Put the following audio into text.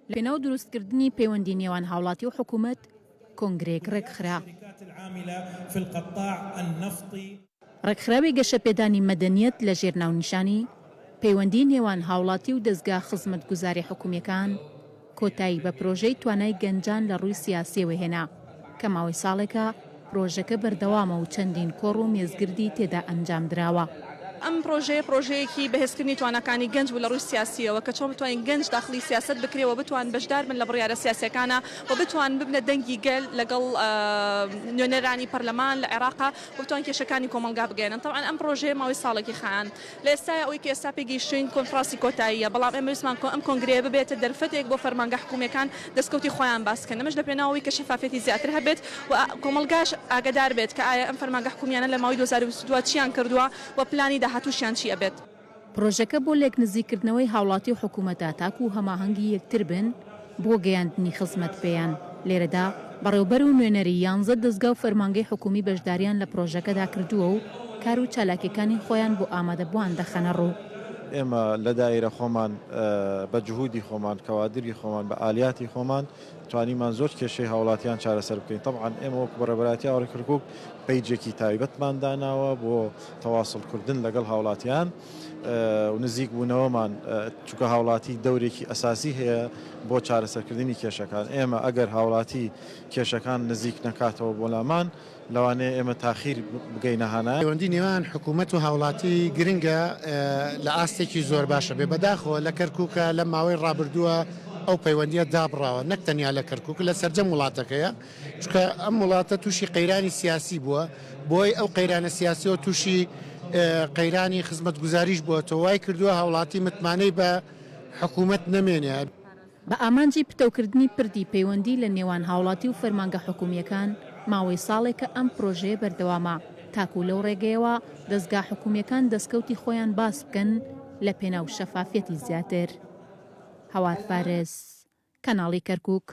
لە پێناو دروستکردنی پەیوەندی نێوان هاوڵاتی و حکومەت کۆنگرەیەک ڕێکخرا. ڕێکخراوی گەشەپێدانی مەدەنیەت لە ژێر ناونیشانی، پەیوەندی نێوان هاوڵاتی و دەزگا خزمەتگوزاری حکومیەکان، کۆتایی بە پرۆژەی توانای گەنجان لە ڕووی سیاسیەوە هێنا، کە ماوەی ساڵێکە پرۆژەکە بەردەوامە و چەندین کۆڕ و مێزگردی تێدا ئەنجامدراوە. ئەم پرۆژەیە پرۆژەیەکی بەهێزکردنی تواناکانی گەنج بوو لە ڕووی سیاسیەوە کە چۆن بتوانین گەنج داخڵی سیاسەت بکرێ و بتوان بەشدار بن لە بڕیارە سیاسیەکانا و بتوان ببنە دەنگی گەل لەگەڵ نوێنەرانی پەرلەمان لە عێراقا و بتوان کێشەکانی کۆمەڵگا بگەیەنن تەبعەن ئەم پرۆژەیە ماوەی ساڵێکی خایاند لە ئێستایا ئەوەی کە ئێستا پێی گەیشتووین کۆنفڕاسی کۆتاییە، بەڵام ئێمە ویستمان ئەم کۆنگرەیە ببێتە دەرفەتێک بۆ فەرمانگە حکوومییەکان دەستکەوتی خۆیان باس بکەن، ئەمەش لە پێناو ئەوەی کە شەفافیەتی زیاتر هەبێت و کۆمەڵگاش ئاگادار بێت کە ئایا ئەم فەرمانگە حکوومییانە لە ماوەی 2022 چیان کردووە و پلانی داهاتووشیان چی ئەبێت. پرۆژەکە بۆ لێکنزیککردنەوەی هاوڵاتی و حکومەتە تاکو هەماهەنگی یەکتر بن بۆ گەیاندنی خزمەت پێیان، لێرەدا بەڕێوبەر و نوێنەری یانزە دەزگا و فەرمانگەی حکومی بەشداریان لە پرۆژەکەدا کردووە و کار و چالاکیەکانی خۆیان بۆ ئامادەبووان دەخەنەڕوو. ئێمە لە دایرە خۆمان بە جهودی خۆمان، کەوادری خۆمان، بە ئالیاتی خۆمان توانیمان زۆر کێشەی هاوڵاتیان چارەسەر بکەین، تەبعەن ئێمە وەکو بەڕێوەبەرایەتی ئاوڕی کەرکوک پەیجێکی تایبەتمان داناوە بۆ تەواسڵ کردن لەگەڵ هاوڵاتیان و نزیک بوونەوەمان، چونکە هاوڵاتی دەورێکی ئەساسی هەیە بۆ چارەسەرکردنی کێشەکان، ئێمە ئەگەر هاوڵاتی کێشەکان نزیک نەکاتەوە بۆ لامان لەوانەیە ئێمە تاخیر بگەینە هانایان. پەیوەندی نێوان حکوومەت و هاوڵاتی گرنگە لە ئاستێکی زۆر باشە بێ، بەداخەوە لە کەرکووکە لەم ماوەی ڕابردووە ئەو پەیوەندییە دابڕاوە نەک تەنیا لە کەرکووک لە سەرجەم وڵاتەکەیە، چونکە ئەم وڵاتە تووشی قەیرانی سیاسی بووە، بۆی ئەو قەیرانە سیاسیەوە تووشی قەیرانی خزمەتگوزاریش بووەتەوە، وای کردووە هاوڵاتی متمانەی بە حکوومەت نەمێنێ. بە ئامانجی پتەوکردنی پردی پەیوەندی لە نێوان هاوڵاتی و فەرمانگە حکومییەکان، ماوەی ساڵێکە ئەم پرۆژەیە بەردەوامە، تاکو لەو ڕێگەیەوە دەزگا حکومییەکان دەستکەوتی خۆیان باس بکەن لە پێناو شەفافیەتی زیاتر. هەوار فارس، کەناڵی کەرکوک.